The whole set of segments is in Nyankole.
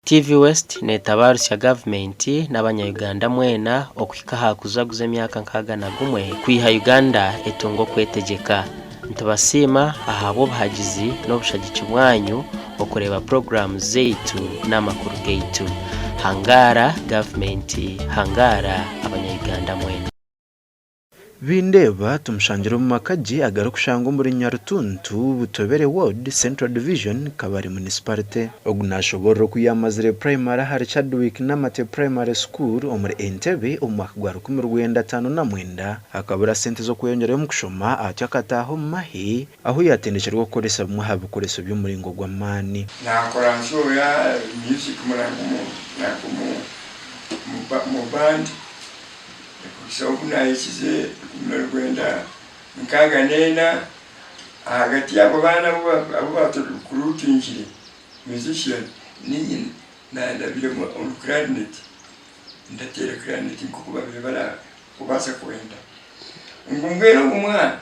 TV West neetabaarusya gavumenti n'abanya-Uganda mwena okuhika aha kujaguza emyaka 61 kwiha Uganda etunga okwetegyeka. Nitubasiima ahabw'obuhagizi n'obushagiki bwanyu okureeba puroguraamu zaitu n'amakuru gaitu. Hangaara gavumenti, hangaara abanya-Uganda mwena. Bindeeba tumushangire omu maka gye agarikushangwa omuri Nyarutuntu, Butobere Ward, Central Division, Kabale Municipality. Ogu nashoborora oku yamazire Primary ahari Chadwick Namate Primary School omuri Entebbe omu mwaka gwa 1959. Akabura sente z'okweyongyerayo omu kushoma atyo akataaha omu mahe ahu yatendekyerwe kukoresa bimwe aha bikoreso by'omuringo gw'amaani. Naakora nshoya music mu band. Okuhitsya obu naahikize 1964, ahagati y'abo baana abu baaturukuruutingire, musician, niinye naarabiremu omu clarinet, ndateera clarinet nk'oku baabaire barikubaasa kwenda. Ngu mbwenu ogu mwana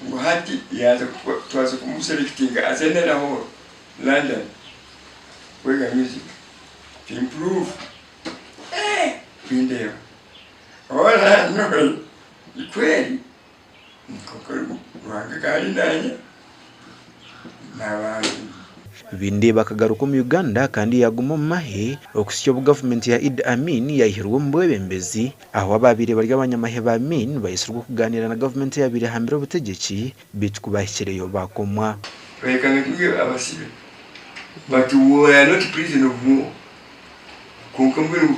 ngu hati yaaza twaza kumuserekitinga aze Nera Hall, London kwega music to improve. Nindeeba hoona nyowe kweri kwonka Ruhanga akaba ari nanye naba. Bindeeba akagaruka omu Uganda kandi yaaguma omu mahe okuhitsya obu gavumenti ya Idi Amin yaihirwe omu bwebembezi ahu abaabaire bari abanyamahe ba Amin baayetsirwe okugaaniira na gavumenti eyaabaire ehambire obutegyeki beitu ku baahikireyo baakomwa. Twayekanga turi abasibe but we are not prison of war. Kwonka mbwenu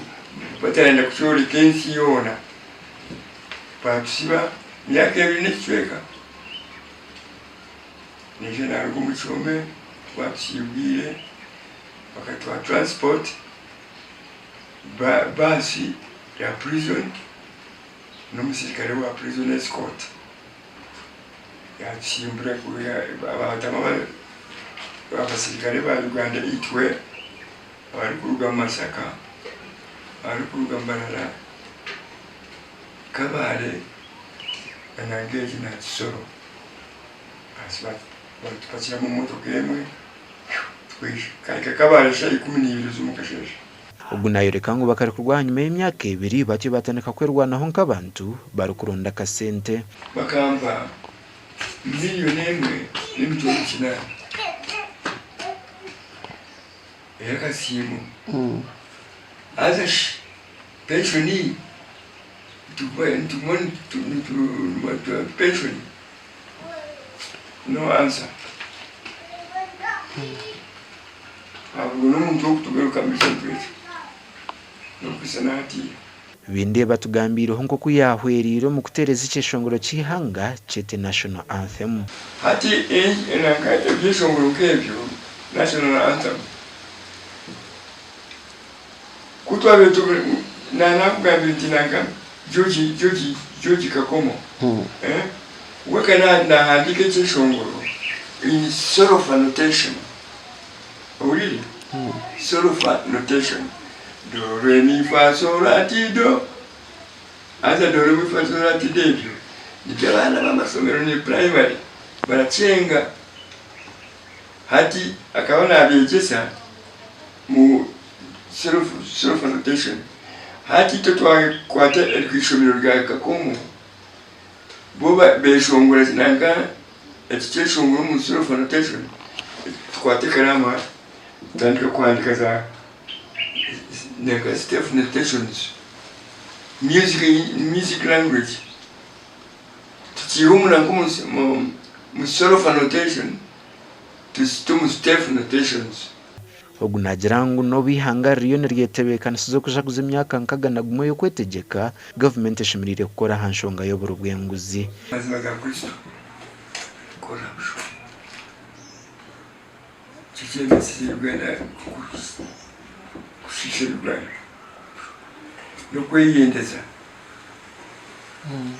batarenda kukyoreka ensi yoona, baatusiba emyaka ebiri n'ekicweka. Naija naaruga omu kihome batusiibwire bakatuha transport, baasi ya prison n'omusirikare wa prison escort yaatusimbura baatamu abasirikare ba Uganda itwe. Abarikuruga Masaka, abarikuruga Mbarara, Kabale na Nangezi na Kisoro batupakira omu motoka emwe twija. Tukahika Kabale shaaha 12 z'omukasheeshe. Ogu nayoreka ngu bakarekurwa ahanyima y'emyaka ebiri batyo batandika kwerwanaho nk'abantu barikuronda akasente. Bakampa miriyoni emwe n'emitwaro kinaana. Ey'akasiimo. Haza shi penshoni nituguma nituba penshoni? No answer. Habura n'omuntu w'okutugarukamu ekintu ekyo n'okuhitsya na hatiiya. Bindeeba atugambiireho nk'oku yaahwereire omu kuteereza ekyeshongoro ky'eihanga kyete National Anthem. Hati nanka ebyeshongoro nk'ebyo, National Anthem, ku twabaire turi, naakugambire nti nanka George, George, George Kakomo, we akaba naahandiika ekyeshongoro in solfa notation. Owulire? Solfa notation. Do, re, mi, fa, sol, la, ti, do. Haza do, re, mi, fa, sol, la, ti, do ebyo nibyo abaana b'amasomero ni primary barakyenga. Hati akaba naabeegyesa mu solfa notation. Hati itwe twakwata erw'eishomero rya Kakomo, bo beeshongora nanka Eki kyeshongoro omu solfa notation, tukwate ekaraamu hati tutandike kuhandiika za nka step notations, music music language tukiihe omu nanka omu solfa notation tukite omu step notations. Ogu naagira ngu n'obu eihanga ririyo niryetebeekanisiza okujaguza emyaka 61 ey'okwetegyeka, gavumenti eshemereire kukora aha nshonga y'oburo bw'enguzi. Amazima ga Kristo corruption Kiki ekyemesize Uganda kushiisha Uganda n'okweyendeza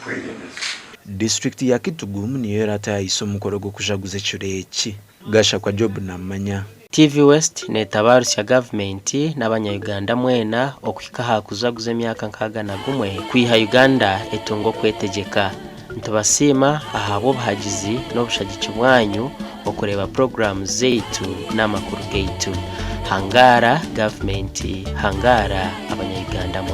kweyendeza. Disiturikiti ya Kitgum niyo erataayise omukoro gw'okujaguza ekiro eki. Gashakwa Job namanya. TV West neetabaarusya gavumenti n'abanya-Uganda mwena okuhika aha kujaguza emyaka 61 kwiha Uganda etunga okwetegyeka. Nitubasiima ahabw'obuhagizi n'obushagiki bwanyu okureeba puroguraamu zaitu n'amakuru gaitu. Hangaara gavumenti, hangaara abanya-Uganda mwena.